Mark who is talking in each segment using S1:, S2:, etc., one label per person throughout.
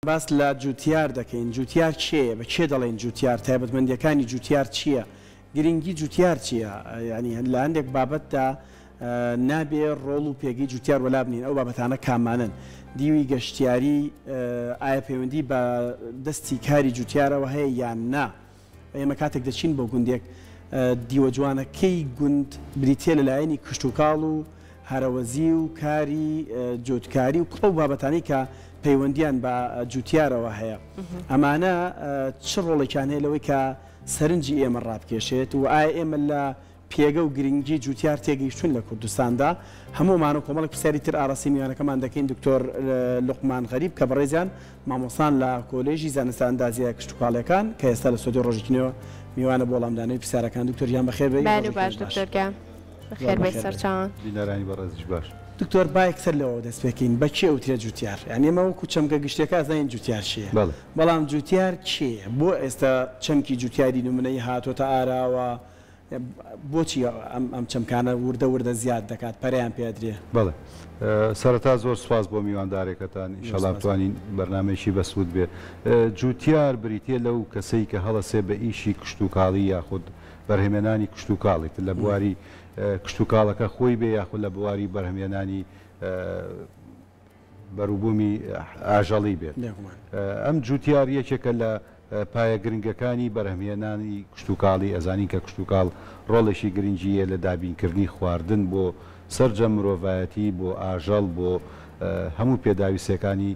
S1: باس لە جوتیار دەکەین، جوتیار کێیە؟ بە کێ دەڵێین جوتیار؟ تایبەتمەندییەکانی جوتیار چییە؟ گرنگی جوتیار چییە؟ یانی لە هەندێک بابەتدا نابێ ڕۆڵ و پێگەی جوتیار وەلا بنێین، ئەو بابەتانە کامانەن؟ دیوی گەشتیاری ئایا پەیوەندی بە دەستی کاری جوتیارەوە هەیە یان نا؟ ئێمە کاتێک دەچین بۆ گوندێک، دیوە جوانەکەی گوند بریتییە لە لایەنی کشتوکاڵ و هەرەوەزی و کاری جوتکاری و ئەو بابەتانەی کە پەیوەندییان بە جوتیارەوە هەیە. ئەمانە چ ڕۆڵێکیان هەیە لەوەی کە سەرنجی ئێمە ڕابکێشێت و ئایا ئێمە لە پێگە و گرنگی جوتیار تێگەیشتوون لە کوردستاندا؟ هەموو ئەمانە و کۆمەڵێک پرسیاری تر ئاراستەی میوانەکەمان دەکەین دکتۆر لوقمان غەریب کە بەڕێزیان مامۆستان لە کۆلێژی زانستە ئەندازییە کشتوکاڵیەکان کە ئێستا لە ستۆدیۆی ڕۆژێکی نوێ میوانە بۆ وەڵامدانەوەی پرسیارەکان. دکتۆر گیان بەخێر بێی،
S2: بەیانی
S1: ڕۆژێکی
S2: باش
S1: نوێت باش.
S2: دکتۆر گیان.
S1: زۆر
S2: بەخێر بێی
S1: بەخێر بێی.
S2: سەرچاوان.
S3: بینەرانی بەڕێزیش باش.
S1: دکتۆر با یەکسەر لەوەوە دەست پێکەین بە کێ ئەوترێ جوتیار؟ یانی ئێمە وەکو چەمکە گشتیەکە ئەزانین جوتیار چییە
S3: بەڵێ.
S1: بەڵام جوتیار کێیە؟ بۆ ئێستا چەمکی جوتیاری نمونەیی هاتۆتە ئاراوە؟ بۆچی ئەم چەمکانە وردە وردە زیاد دەکات پەرەیان پێ ئەدرێ؟
S3: بەڵێ سەرەتا زۆر سوپاس بۆ میواندارێکەتان ئیشەڵا بتوانین بەرنامەیەکی بەسوود بێ. جوتیار بریتیە لەو کەسەی کە هەڵەسێ بە ئیشی کشتوکاڵی یاخود بەرهەمێنانی کشتوکاڵی تر لە بواری کشتوکاڵەکە خۆی بێ یاخود لە بواری بەرهەمێنانی بەروبوومی ئاژەڵی بێت. ئەم جوتیار یەکێکە لە پایە گرنگەکانی بەرهەمهێنانی کشتوکاڵی، ئەزانین کە کشتوکاڵ ڕۆڵێکی گرنگی هەیە لە دابینکردنی خواردن بۆ سەرجەم مرۆڤایەتی، بۆ ئاژەڵ، بۆ هەموو پێداویستیەکانی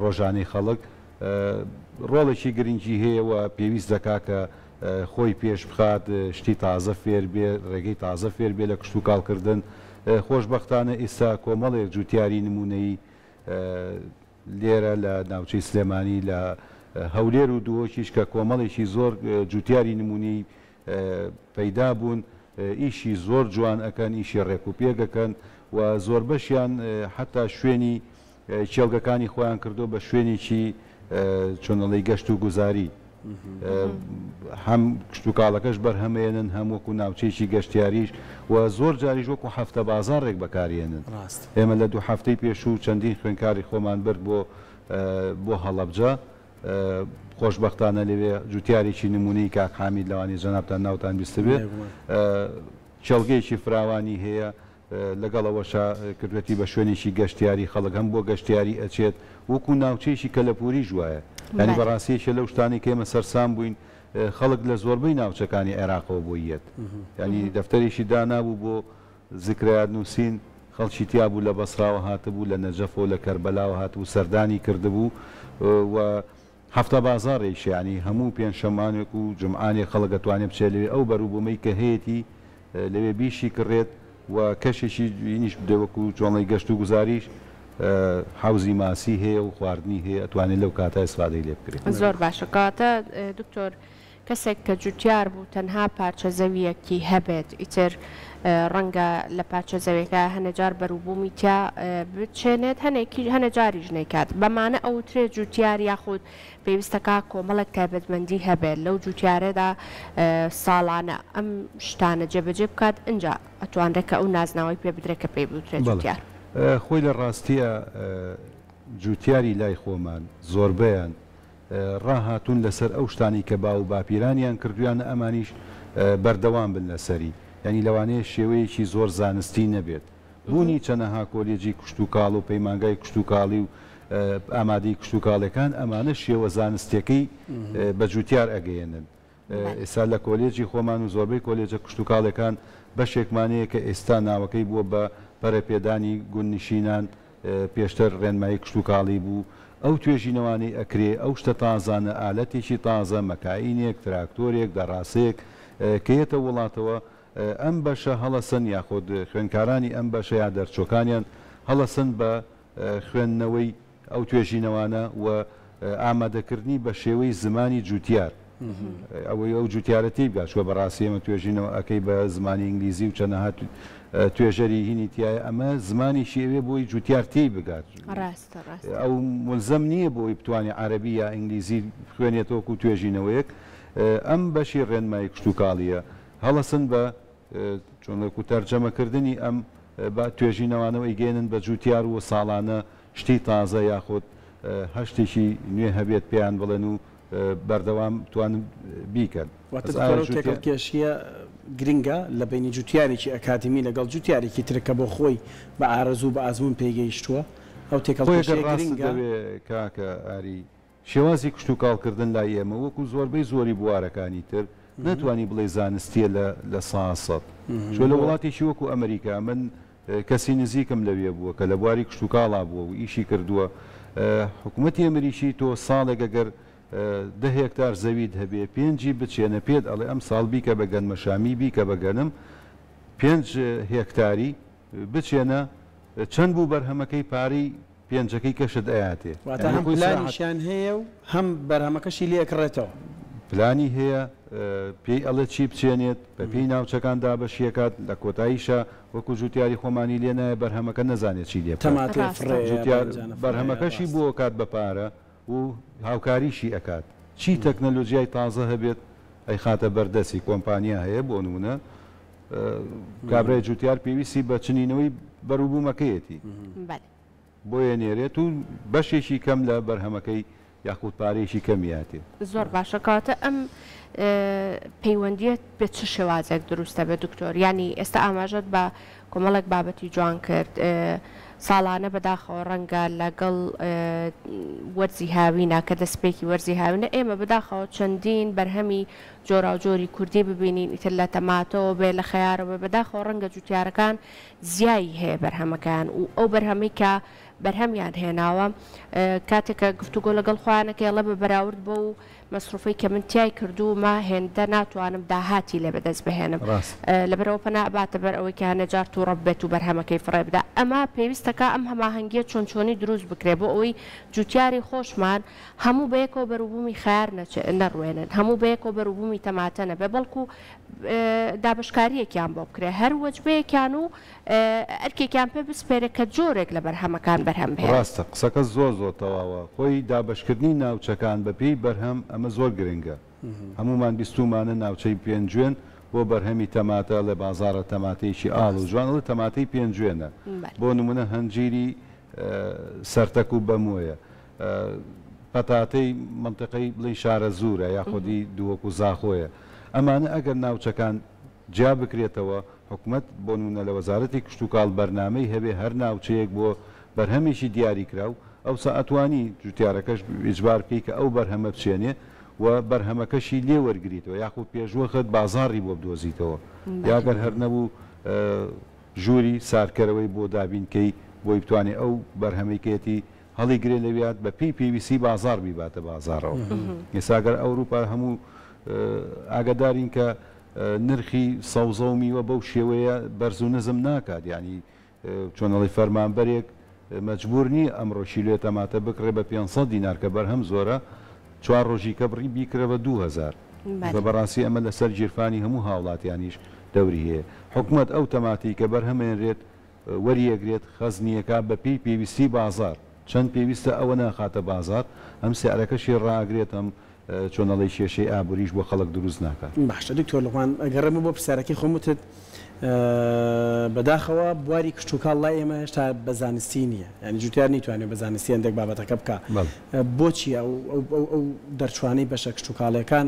S3: ڕۆژانەی خەڵک ڕۆڵێکی گرنگی هەیە و پێویست دەکا کە خۆی پێش بخات، شتی تازە فێر بێ، ڕێگەی تازە فێر بێ لە کشتوکاڵ کردن. خۆشبەختانە ئیستا کۆمەڵێک جوتیاری نموونەیی لێرە لە ناوچەی سلێمانی، لە هەولێر و دهۆکیش کە کۆمەڵێکی زۆر جوتیاری نموونەیی پەیدا بوون، ئیشی زۆر جوان ئەکەن، ئیشی ڕێکوپێک ئەکەن و زۆربەشیان حەتا شوێنی کێڵگەکانی خۆیان کردووە بە شوێنێکی چۆن ئەڵێی گەشت و گوزاری هەم کشتوکاڵەکەش بەرهەمێنن هەم وەکو ناوچەیەکی گەشتیاریش و زۆر جاریش وەکو هەفتە بازاڕێک بەکارێنن ئێمە لە دوو هەفتەی پێشوو چەندین خوێنکاری خۆمان برد بۆ بۆ هەڵەبجە خۆشبەختانە لەوێ جوتیارێکی نمونەی کاک حامید لەوانەیە جەنابتان ناوتان بیستبێ کێڵگەیەکی فراوانی هەیە لەگەڵ ئەوەشا کردوێتی بە شوێنێکی گەشتیاری خەڵک هەم بۆ گەشتیاری ئەچێت وەکو ناوچەیەکی کەلەپوریش وایە یانی بەڕاستی یەکێ لەو شتانەی کە ئێمە سەرسام بووین خەڵک لە زۆربەی ناوچەکانی عێراقەوە بۆی یەت یانی دەفتەرێکی دانابوو بۆ زکرەیات نووسین خەڵکی تیا بوو لە بەسراوە هاتبوو لە نەجەفەوە لە کەربەلاوە هاتبوو سەردانی کردبوو و هەفتە بازاڕێکیشە یانی هەموو پێنجشەمانێک و جومعانێک خەڵک ئەتوانێ بچێ لەوێ ئەو بەروبوومەی کە هەیەتی لەوێ بیشی کڕێت و کەشێکی هینیش بدێ وەکو چۆنڵی گەشت و گوزاریش حەوزی ماسی هەیە و خواردنی هەیە ئەتوانێ لەو کاتە ئیسفادەی لێ بکرێ.
S2: زۆر باشە کەواتە دکتۆر کەسێک کە جوتیار بوو تەنها پارچە زەوییەکی هەبێت ئیتر ڕەنگە لە پارچە زەویەکە هەنێ جار بەروبوومی تیا بچێنێت هەنێکی هەنێ جاریش نەیکات بەمانە ئەوترێ جوتیار یاخود پێویستەکا کۆمەڵێک تایبەتمەندی هەبێت لەو جوتیارەدا ساڵانە ئەم شتانە جێبەجێ بکات ئینجا ئەتوانرێت کە ئەو نازناوەی پێ بدرێت کە پێی بوترێت
S3: بەڵێ
S2: جوتیار.
S3: خۆی لە ڕاستیا جوتیاری لای خۆمان زۆربەیان ڕاهاتوون لەسەر ئەو شتانەی کە باو و باپیرانیان کردوویانە ئەمانیش بەردەوام بن لەسەری یانی لەوانەیە شێوەیەکی زۆر زانستی نەبێت بوونی چەنەها کۆلێجی کشتوکاڵ و پەیمانگای کشتوکاڵی و ئامادەی کشتوکاڵیەکان ئەمانە شێوە زانستیەکەی بە جوتیار ئەگەیەنن ئێستا لە کۆلێجی خۆمان و زۆربەی کۆلێجە کشتوکاڵیەکان بەشێکمان هەیە کە ئێستا ناوەکەی بووە بە پەرەپێدانی گوندنشینان، پێشتر ڕێنمایی کشتوکاڵی بوو، ئەو توێژینەوانەی ئەکرێ، ئەو شتە تازانە، ئالەتێکی تازە، مەکاینێک، تراکتۆرێک، دەڕاسەیەک کە یەتە وڵاتەوە، ئەم بەشە هەڵەسن یاخود خوێندکارانی ئەم بەشە یا دەرچووەکانیان هەڵەسن بە خوێندنەوەی ئەو توێژینەوانە و ئامادەکردنی بە شێوەی زمانی جوتیار ئەوەی ئەو جوتیارە تێی بگات چوە بەڕاستی ئێمە توێژینەوە ئەکەی بە زمانی ئینگلیزی و چەنەها توێژەری هینی تایە ئەمە زمانێکی ئەوێ بۆی جوتیار تێی بگات
S2: ڕاستە ڕاستە
S3: ئەو ملزەم نییە بۆی بتوانێت عەرەبی یا ئینگلیزی بخوێنێتەوە وەکو توێژینەوەیەک ئەم بەشی ڕێنمایی کشتوکاڵیە هەڵەسن بە چۆن وەکو تەرجەمەکردنی ئەم بە توێژینەوانەوە ئەیگەیەنن بە جوتیار و ساڵانە شتی تازە یاخود. هەر شتێکی نوێ هەبێت پێیان بڵێن و بەردەوام بتوانن بیکەن.
S1: واتە دکتۆر ئەو تێکەڵکێشییە گرنگە لە بەینی جوتیارێکی ئەکادیمی لەگەڵ جوتیارێکی تر کە بۆ خۆی بە ئارەزوو و بە ئەزموون پێی گەیشتووە، ئەو
S3: خۆی گەر
S1: تێکەڵکێشییە
S3: ڕاستت
S1: گرنگە.
S3: دەوێ کاکە ئاری، شێوازی کشتوکاڵکردن لای ئێمە وەکو زۆربەی زۆری بوارەکانی تر ناتوانی بڵێی زانستییە لە ساسەد. چونکە لە وڵاتێکی وەکو ئەمریکا من کەسی نزیکم لەوێ بووە کە لە بواری کشتوکاڵا بووە و ئیشی کردووە، حکومەتی ئەمریکی تۆ ساڵێک ئەگەر دە هێکتار زەویت هەبێ پێنجی بچێنە پێت ئەڵێ ئەمساڵ بیکە بە گەنمەشامی بیکە بە گەنم پێنج هێکتاری بچێنە چەند بوو بەرهەمەکەی پارەی پێنجەکەی کەشت ئەیاتێ.
S1: واتە هەم پلانیشیان هەیە و هەم بەرهەمەکەشی لێ ئەکڕێتەوە.
S3: پلانی هەیە پێی ئەڵێ چی بچێنێت، بە پێی ناوچەکان دابەشی ئەکات، لە کۆتاییشا وەکو جوتیاری خۆمانی لێ نایە بەرهەمەکە نەزانێ چی لێ بکات.
S1: تەماتەی فڕێیە،
S3: جوتیار
S1: بادجانە فڕێیە،
S3: بەرهەمەکەشی
S1: ڕاستە.
S3: بۆ ئەکات بە پارە و هاوکاریشی ئەکات. چی تەکنەلۆجیای تازە هەبێت ئەیخاتە بەر دەستی. کۆمپانیا هەیە بۆ نمونە کابرای جوتیار پێویستی بە چنینەوەی بەروبوومەکەیەتی.
S2: بەلێ.
S3: بۆیە نێرێت و بەشێکی کەم لە بەرهەمەکەی یاخود پارەیەکی کەمی هاتێ.
S2: زۆر باشە کەواتە ئەم پەیوەندیە بە چ شێوازێک دروست دەبێت دکتۆر یانی ئێستا ئاماژەت بە کۆمەڵێک بابەتی جوان کرد ساڵانە بەداخەوە ڕەنگە لەگەڵ وەرزی هاوینە کە دەستپێکی وەرزی هاوینە ئێمە بەداخەوە چەندین بەرهەمی جۆراوجۆری کوردی ببینین ئیتر لە تەماتەوە بێ لە خەیارەوە بێ بەداخەوە ڕەنگە جوتیارەکان زیایی هەیە بەرهەمەکەیان و ئەو بەرهەمەی کە بەرهەمیان هێناوە کاتێک کە گفتوگۆ لەگەڵ خۆیان ئەکەی ئەڵێ بە بەراورد بەو مەسروفەی کە من تیای کردوومە هێندە ناتوانم داهاتی لێ بەدەست بهێنم لەبەرئەوە پەنا ئەباتە بەر ئەوەی کە هەنێ جار توڕە ببێت و بەرهەمەکەی فڕێ بدا ئەمە پێویستەکا ئەم هەماهەنگیە چۆن چۆنی دروست بکرێ بۆ ئەوەی جوتیاری خۆشمان هەموو بەیەکەوە بەروبوومی خەیار نەڕوێنن هەموو بەیەکەوە بەروبوومی تەماتە نەبێ بەڵکو دابەشکارییەکیان بۆ بکرێت، هەر وەجبەیەکیان و ئەرکێکیان پێ بسپێرێت کە جۆرێک لە بەرهەمەکان بەرهەم بهێنن.
S3: ڕاستە قسەکەت زۆر زۆر تەواوە، خۆی دابەشکردنی ناوچەکان بە پێی بەرهەم ئەمە زۆر گرنگە، هەموومان بیستوومانە ناوچەی پێنجوێن بۆ بەرهەمی تەماتە ئەڵێ بازاڕە تەماتەیەکی ئاڵ و جوان ئەڵێ تەماتەی پێنجوێنە، بۆ نموونە هەنجیری سەرتەک و بەمۆیە، پەتاتەی مەنتیقەی بڵێین شارەزوورە یاخود ئی دووەک و زاخۆیە ئەمانە ئەگەر ناوچەکان جیا بکرێتەوە حکومەت بۆ نموونە لە وەزارەتی کشتوکاڵ بەرنامەی هەبێ هەر ناوچەیەک بۆ بەرهەمێکی دیاریکراو ئەوسا ئەتوانی جوتیارەکەش ئیجبار بکەی کە ئەو بەرهەمە بچێنێ و بەرهەمەکەشی لێ وەرگریتەوە یاخود پێشوەخت بازاڕی بۆ بدۆزیتەوە یا گەر هەر نەبوو ژووری ساردکەرەوەی بۆ دابین کەی بۆی بتوانێ ئەو بەرهەمەی کەیەتی هەڵیگرێ لەویات بە پێی پێویستی بازاڕ بیباتە بازاڕەوە. ئێستا گەر ئەوروپا هەموو ئاگەدارین کە نرخی سەوزە و میوە بەو شێوەیە بەرز و نزم ناکات یانی چۆن ئەڵێی فەرمانبەرێک مەجبور نییە ئەمڕۆ کیلۆێ تەماتە بکڕێ بە 500 دینار کە بەرهەم زۆرە چوار ڕۆژی کە بڕی بیکرە بە 2000 چونکە بەڕاستی ئەمە لەسەر گیرفانی هەموو هاوڵاتیانیش دەوری هەیە حکومەت ئەو تەماتەی کە بەرهەمێنرێت وەریئەگرێت خەزنیەکا بە پێی پێویستی بازاڕ چەند پێویستە ئەوە ناخاتە بازاڕ هەم سعرەکەشی ڕائەگرێت هەم چۆن ئەڵێی کێشەی ئابوریش بۆ خەڵک دروست ناکات.
S1: باشە دکتۆر لوقمان ئەگەڕێمەوە بۆ پرسیارەکەی خۆم وتت بەداخەوە بواری کشتوکاڵ لای ئێمە هێشتا بە زانستی نییە یانی جوتیار نەیتوانیوە بە زانستی هەندێک بابەتەکە بکا بۆچی ئەو ئەو دەرچوانەی بەشە کشتوکاڵیەکان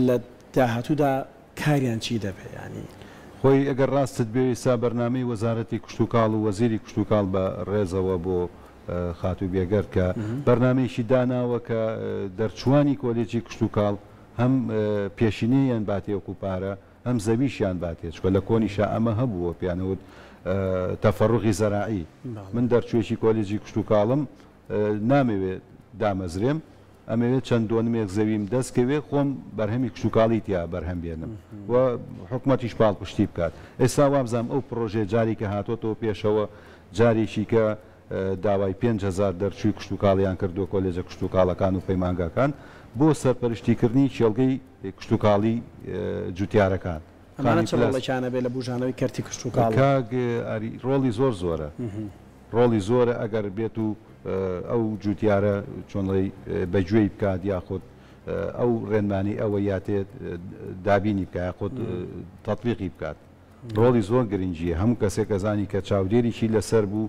S1: لە داهاتوودا کاریان چی دەبێ یانی؟
S3: خۆی ئەگەر ڕاستت بوێ ئیستا بەرنامەی وەزارەتی کشتوکاڵ و وەزیری کشتوکاڵ بە ڕێزەوە بۆ خاتوو بێگەرد کە بەرنامەیەکی داناوە کە دەرچووانی کۆلێجی کشتوکاڵ هەم پێشینەیان باتێ وەکو پارە هەم زەویشیان باتێ چونکە لە کۆنیشا ئەمە هەبووە پێیان ئەوت تەفەروغی زەراعی من دەرچوویەکی کۆلێجی کشتوکاڵم نامەوێ دامەزرێم ئەمەوێت چەند دۆنمێک زەویم دەست کەوێ خۆم بەرهەمی کشتوکاڵی تیا بەرهەم بێنم و حکومەتیش پاڵپشتی بکات. ئێستا وابزانم ئەو پڕۆژەیە جارێکە هاتۆتەوە پێشەوە، جارێکی کە داوای 5000 دەرچووی کشتوکاڵیان کردووە کۆلێجە کشتوکاڵەکان و پەیمانگاکان بۆ سەرپەرشتیکردنی کێڵگەی کشتوکاڵی جوتیارەکان.
S1: ئەمانە چ ڕۆڵێکیان ئەبێ لە بوژانەوەی کەرتی کشتوکاڵ؟
S3: کاک ئاری ڕۆڵی زۆر زۆرە. ڕۆڵی زۆرە ئەگەر بێت و ئەو جوتیارە چۆن ڵێی بە گوێی بکات یاخود ئەو ڕێنمانی ئەوە یاتێ دابینی بکات یاخود تەتبیقی بکات ڕۆڵی زۆر گرنگیە هەموو کەسێک ئەزانی کە چاودێریی لەسەر بوو.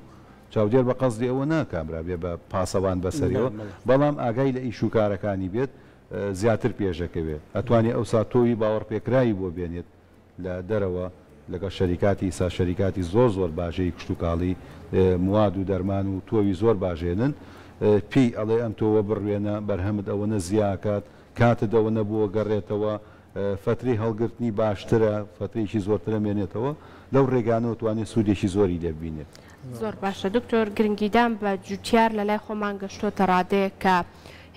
S3: چاودێر بە قەسدی ئەوە نا کابرا بێ بە پاسەوان بەسەریەوە، بەڵام ئاگای لە ئیش و کارەکانی بێت زیاتر پێشەکەوێ. ئەتوانێ ئەوسا تۆوی باوەڕپێکراوی بۆ بێنێت لە دەرەوە لەگەڵ شەریکاتی ئیسا شەریکاتی زۆر زۆر باژەی کشتوکاڵی مواد و دەرمان و تۆوی زۆر باژێنن پێی ئەڵێ ئەم تۆوە بڕوێنە بەرهەمت ئەوەنە زیاکات کاتت ئەوەنە بۆ گەڕێتەوە فەترەی هەڵگرتنی باشترە فەترەیەکی زۆرتر ئەمێنێتەوە لەو ڕێگانەوە توانێ سوودێکی زۆری لێ ببینێت.
S2: زۆر باشە دکتۆر گرنگیدان بە جوتیار لەلای خۆمان گەشتۆتە ڕادەیەک کە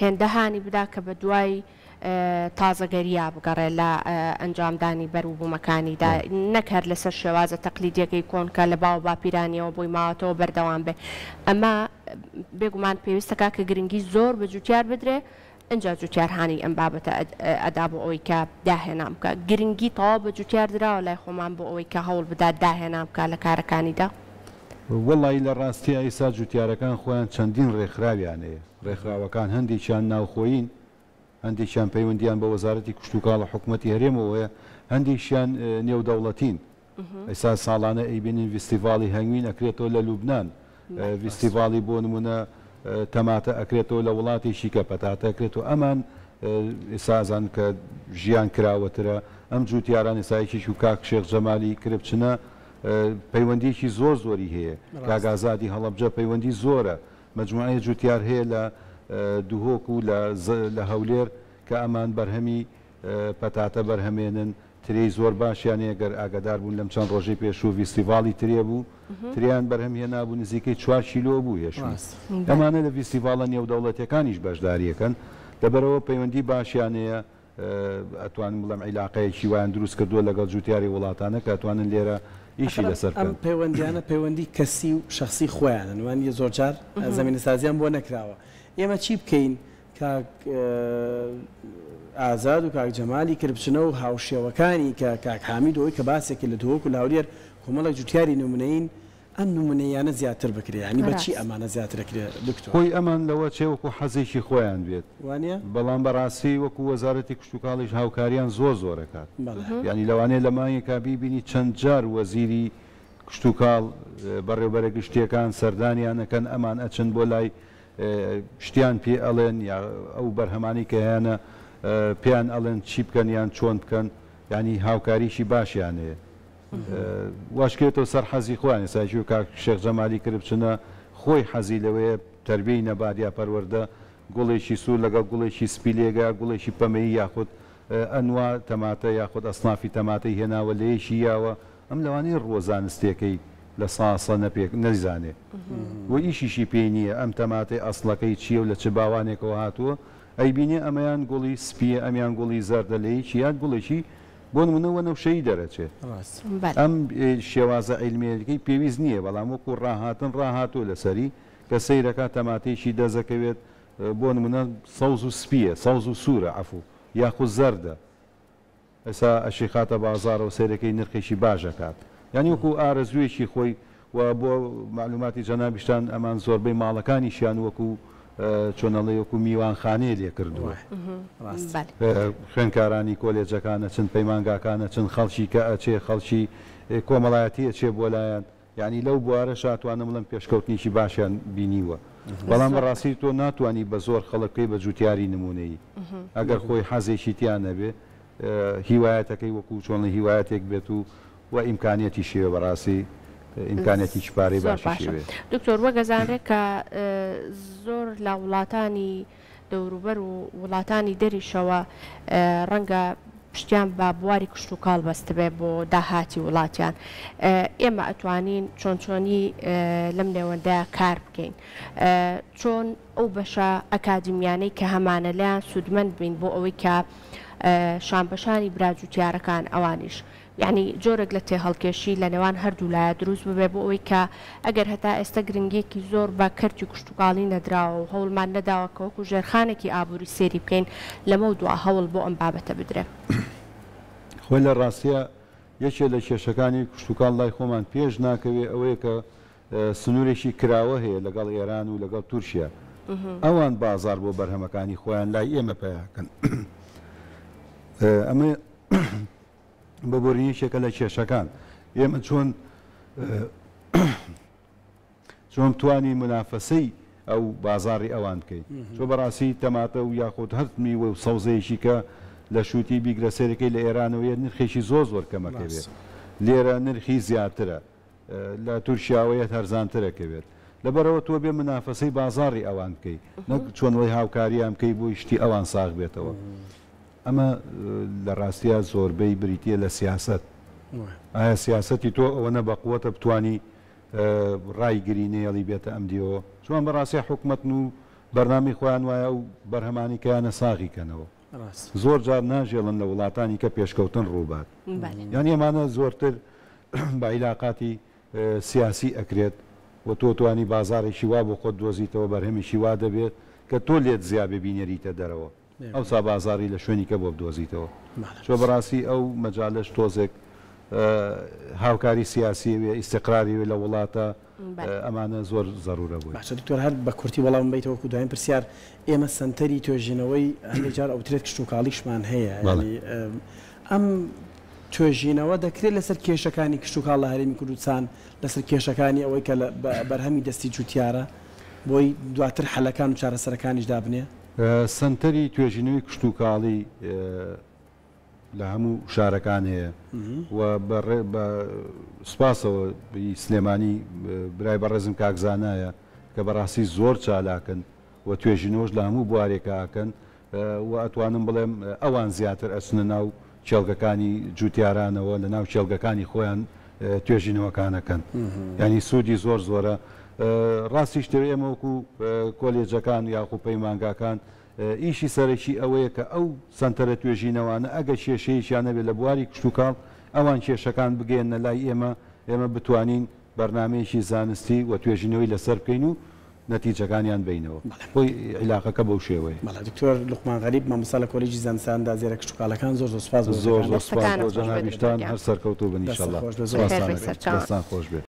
S2: هێندە هانی بدا کە بەدوای تازەگەرییا بگەڕێ لە ئەنجامدانی بەروبوومەکانیدا، نەک هەر لەسەر شێوازە تەقلیدییەکەی کۆن کە لە باووباپیرانییەوە بۆی ماوەتەوە بەردەوام بێ. ئەمە بێگومان پێویست دەکا کە گرنگی زۆر بە جوتیار بدرێ، ئنجا جوتیار هانی ئەم بابەتە ئەدا بۆ ئەوەی کە داهێنان بکا. گرنگی تەواو بە جوتیار دراوە لای خۆمان بۆ ئەوەی کە هەوڵ بدات داهێنان بکا لە کارەکانیدا؟
S3: وەڵایی لە ڕاستیا ئیستا جوتیارەکان خۆیان چەندین ڕێکخراویان هەیە، ڕێکخراوەکان هەندێکیان ناوخۆیین، هەندێکیان پەیوەندییان بە وەزارەتی کشتوکاڵ و حکومەتی هەرێمەوە هەیە، هەندێکیان نێودەوڵەتین. ئێستا ساڵانە ئەیبینین ڤیستیڤاڵی هەنگوین ئەکرێتەوە لە لوبنان، ڤیستیڤاڵی بۆ نموونە تەماتە ئەکرێتەوە لە وڵاتێکی کە پەتاتە ئەکرێتەوە. ئەمان ئێستا ئەزانن کە ژیان کراوەترە. ئەم جووتیاران ئێستا یەکێکی و کاک شێخ جەمالی کرپچنە پەیوەندییەکی زۆر زۆری هەیە. کاک ئازادی هەڵەبجە پەیوەندی زۆرە. مەجموعەیە جوتیار هەیە لە دهۆک و لە هەولێر کە ئەمان بەرهەمی پەتاتە بەرهەمێنن، ترێی زۆر باشیان هەیە، گەر ئاگادار بوون لەم چەند ڕۆژەی پێشوو ڤیستیڤاڵی ترێ بوو، ترێیان بەرهەم هێنابوو نزیکەی چوار کیلۆ بوو هێشووی. ئەمانە لە ڤیستیڤاڵە نێودەوڵەتیەکانیش بەشداریەکەن، لەبەرئەوە پەیوەندی باشیان هەیە. ئەتوانم بڵێم عیلاقەیەکی وایان دروست کردووە لەگەڵ جوتیاری وڵاتانە کە ئەتوانن لێرە ئیشی لەسەر
S1: بکەن. ئەم پەیوەندیانە پەیوەندی کەسی و شەخسی خۆیانن وانیە زۆرجار زەمینەسازیان بۆ نەکراوە ئێمە چی بکەین کاک ئازاد و کاک جەمالی کرپچنە و هاوشێوەکانی کە کاک حامید ئەوەی کە باسێکی لە دهۆک و لە هەولێر کۆمەڵێک جوتیاری نمونەیین ئەم نمونەییانە زیاتر بکرێ یانی بە چی ئەمانە زیاتر ئەکرێ دکتۆر؟
S3: خۆی ئەمان لەوە چێ وەکو حەزێکی خۆیان بێت
S1: وانیە؟
S3: بەڵام بەڕاستی وەکو وەزارەتی کشتوکاڵیش هاوکاریان زۆر زۆر ئەکات یانی لەوانەیە لە مانگێکا بیبینی چەند جار وەزیری کشتوکاڵ بەڕێوبەرە گشتیەکان سەردانیان ئەکەن ئەمان ئەچن بۆ لای شتیان پێ ئەڵێن یا ئەو بەرهەمانەی کە هەیانە پێیان ئەڵێن چی بکەن یان چۆن بکەن یانی هاوکاریی باشیان هەیە. واش کەوێتەوە سەر حەزی خۆیان ئێستا یەکی وەک کاک شێخ جەمالی کرپچنە خۆی حەزی لەوەیە تەربیەی نەبات یا پەروەردە گوڵێکی سوور لەگەڵ گوڵێکی سپی لێگا گوڵێکی پەمەیی یاخود ئەنوا تەماتە یاخود ئەسنافی تەماتەی هێناوە لە یەکی یاوە ئەم لەوانەیە ڕووە زانستیەکەی لە ساسە نەپێک نەیزانێ و ئیشیشی پێی نییە ئەم تەماتەی ئەسڵەکەی چییە و لە چ باوانێکەوە هاتووە ئەیبینێ ئەمەیان گوڵی سپییە ئەمیان گوڵی زەردە لە یەکی یان گوڵێکی بۆ نموونە وەنەوشەیی دەرەچێت. ئەم شێوازە عیلمییەکەی پێویست نییە، بەڵام وەکوو ڕاهاتن ڕاهاتووە لەسەری، کە سەیرەکا تەماتەیەکی دەستەکەوێت، بۆ نموونە سەوز و سپییە، سەوز و سوورە عەفوو، یاخود زەردە، ئێستا ئەشیخاتە بازاڕەوە سەیرەکەی نرخێکی باش ئەکات. یانی وەکوو ئارەزوویەکی خۆی و بۆ مەعلووماتی جەنابیشتان ئەمان زۆربەی ماڵەکانیشیان وەکوو چۆن ئەڵێی وەکوو میوانخانەیە لێ کردووە. خوێندکارانی کۆلێجەکان ئەچن، پەیمانگاکان ئەچن، خەڵکی کە ئەچێ، خەڵکی کۆمەڵایەتی ئەچێ بۆ لایان. یانی لەو بوارەشا ئەتوانم بڵێم پێشکەوتنێکی باشیان بینیوە. بەڵام بە ڕاستی تۆ ناتوانی بە زۆر خەڵک بکەی بە جووتیاری نموونەیی. ئەگەر خۆی حەزێکی تیا نەبێ، هیوایەتەکەی وەکوو چۆن هیوایەتێک بێت و و ئیمکانیەتیشی هەیە بەڕاستی ئیمکانیەتیکی پارەی
S2: زۆر
S3: باشیشی
S2: باشە
S3: هەیە.
S2: دکتۆر وەک ئەزانرێت کە زۆر لە وڵاتانی دەوروبەر و وڵاتانی دەریشەوە ڕەنگە پشتیان بە بواری کشتوکاڵ بەستبێ بۆ داهاتی وڵاتیان ئێمە ئەتوانین چۆن چۆنی لەم نێوەندەیا کار بکەین چۆن ئەو بەشە ئەکادیمیانەی کە هەمانە لێیان سوودمەند بین بۆ ئەوەی کە شانبەشانی برا جوتیارەکان ئەوانیش یانی جۆرێک لە تێهەڵکێشی لە نێوان هەردوولایە دروست ببێ بۆ ئەوەی کە ئەگەر هەتا ئێستە گرنگییەکی زۆر بە کەرتی کشتوکاڵی نەدراوە و هەوڵمان نەداوە کە وەکوو ژێرخانێکی ئابووری سەیری بکەین، لەمەودوا هەوڵ بۆ ئەم بابەتە بدرێ.
S3: خۆی لە ڕاستیا یەکێ لە کێشەکانی کشتوکاڵ لای خۆمان پێش ناکەوێ ئەوەیە کە سنوورێکی کراوە هەیە لەگەڵ ئێران و لەگەڵ تورکیا ئەوان بازاڕ بۆ بەرهەمەکانی خۆیان لای ئێمە پەیا کەن ئەمە ببورن یەکێکە لە کێشەکان ئێمە چۆن چۆن بتوانی مونافەسەی ئەو بازاڕی ئەوان بکەی چۆ بەڕاستی تەماتە و یاخود هەر میوە و سەوزەیەکی کە لە شووتی بیگرە سەیرەکەی لە ئێرانەوە یە نرخێکی زۆر زۆر کەمەکەوێت لێرە نرخی زیاترە لە تورکیاوە یەت هەرزانترە کەوێت لەبەرئەوە تۆ بێ منافەسەی بازاڕی ئەوان بکەی نەک چۆن وەی هاوکاریان بکەی بۆی شتی ئەوان ساغ بێتەوە ئەمە لە ڕاستیا زۆربەی بریتیە لە سیاسەت ئایا سیاسەتی تۆ ئەوەنە بەقوەتە بتوانی ڕای گری نەیەڵی بێتە ئەم دیوەوە چۆن بەڕاستی حکومەتن و بەرنامەی خۆیان وایە ئەو بەرهەمانەی کەیانە ساغی کەنەوە زۆر جار ناژێڵن لە وڵاتانی کە پێشکەوتن ڕووبات یانی ئەمانە زۆرتر بە عیلاقاتی سیاسی ئەکرێت و تۆ توانی بازاڕێکی وا بۆ خۆت دۆزیتەوە بەرهەمێکی وا دەبێت کە تۆ لێت زیابێ بینێریتە دەرەوە ئەوسا بازاڕی لە شوێنی کە بۆ بدۆزیتەوە چۆ بەڕاستی ئەو مەجالەش تۆزێک هاوکاری سیاسی وێ ئیستقراری وێ لە وڵاتە ئەمانە زۆر زەرورە بۆی.
S1: باشە دکتۆر هەر بە کورتی وەڵامم بەیتەوە وەکو دواین پرسیار ئێمە سەنتەری توێژینەوەی هەندێک جار ئەوترێت کشتوکاڵیشمان هەیە یانی ئەم توێژینەوە دەکرێت لەسەر کێشەکانی کشتوکاڵ لە هەرێمی کوردستان لەسەر کێشەکانی ئەوەی کە بەرهەمی دەستی جوتیارە بۆی دواتر حەلەکان و چارەسەرەکانیش دابنێ؟
S3: سەنتەری توێژینەوەی کشتوکاڵی لە هەموو شارەکان هەیە و بە سوپاسەوە ی سلێمانی برای بەڕێزم کاک زانایە کە بەڕاستی زۆر چالاکن و توێژینەوەش لە هەموو بوارێکا ئەکەن و ئەتوانم بڵێم ئەوان زیاتر ئەچنە ناو کێڵگەکانی جوتیارانەوە لە ناو کێڵگەکانی خۆیان توێژینەوەکان ئەکەن یانی سوودی زۆر زۆرە ڕاستیش تێ ئێمە وەکو کۆلێجەکان یاخو پەیمانگاکان ئیشی سەرەکی ئەوەیە کە ئەو سەنتەرە توێژینەوانە ئەگەر کێشەیەکیان هەبێت لە بواری کشتوکاڵ ئەوان کێشەکان بگەیەننە لای ئێمە، ئێمە بتوانین بەرنامەیەکی زانستی و توێژینەوەی لەسەر بکەین و نەتیجەکانیان بەینەوە. خۆی عیلاقەکە بەو شێوەیە.
S1: بەڵێ دکتۆر لوقمان غەریب مامۆستا لە کۆلێجی زانستە ئەندازیارە کشتوکاڵەکان زۆر زۆر سوپاس بۆ
S3: زۆر
S1: وتەکانت.
S3: زۆر سوپاس بۆ جەنابیشتان هەر سەرکەوتوو بن
S1: دەستت
S3: ئیشەڵا.
S1: خۆش بێت زۆر
S3: سوپاستان
S1: سوپاس.
S3: ئەکەم. دەستان خۆش بێت.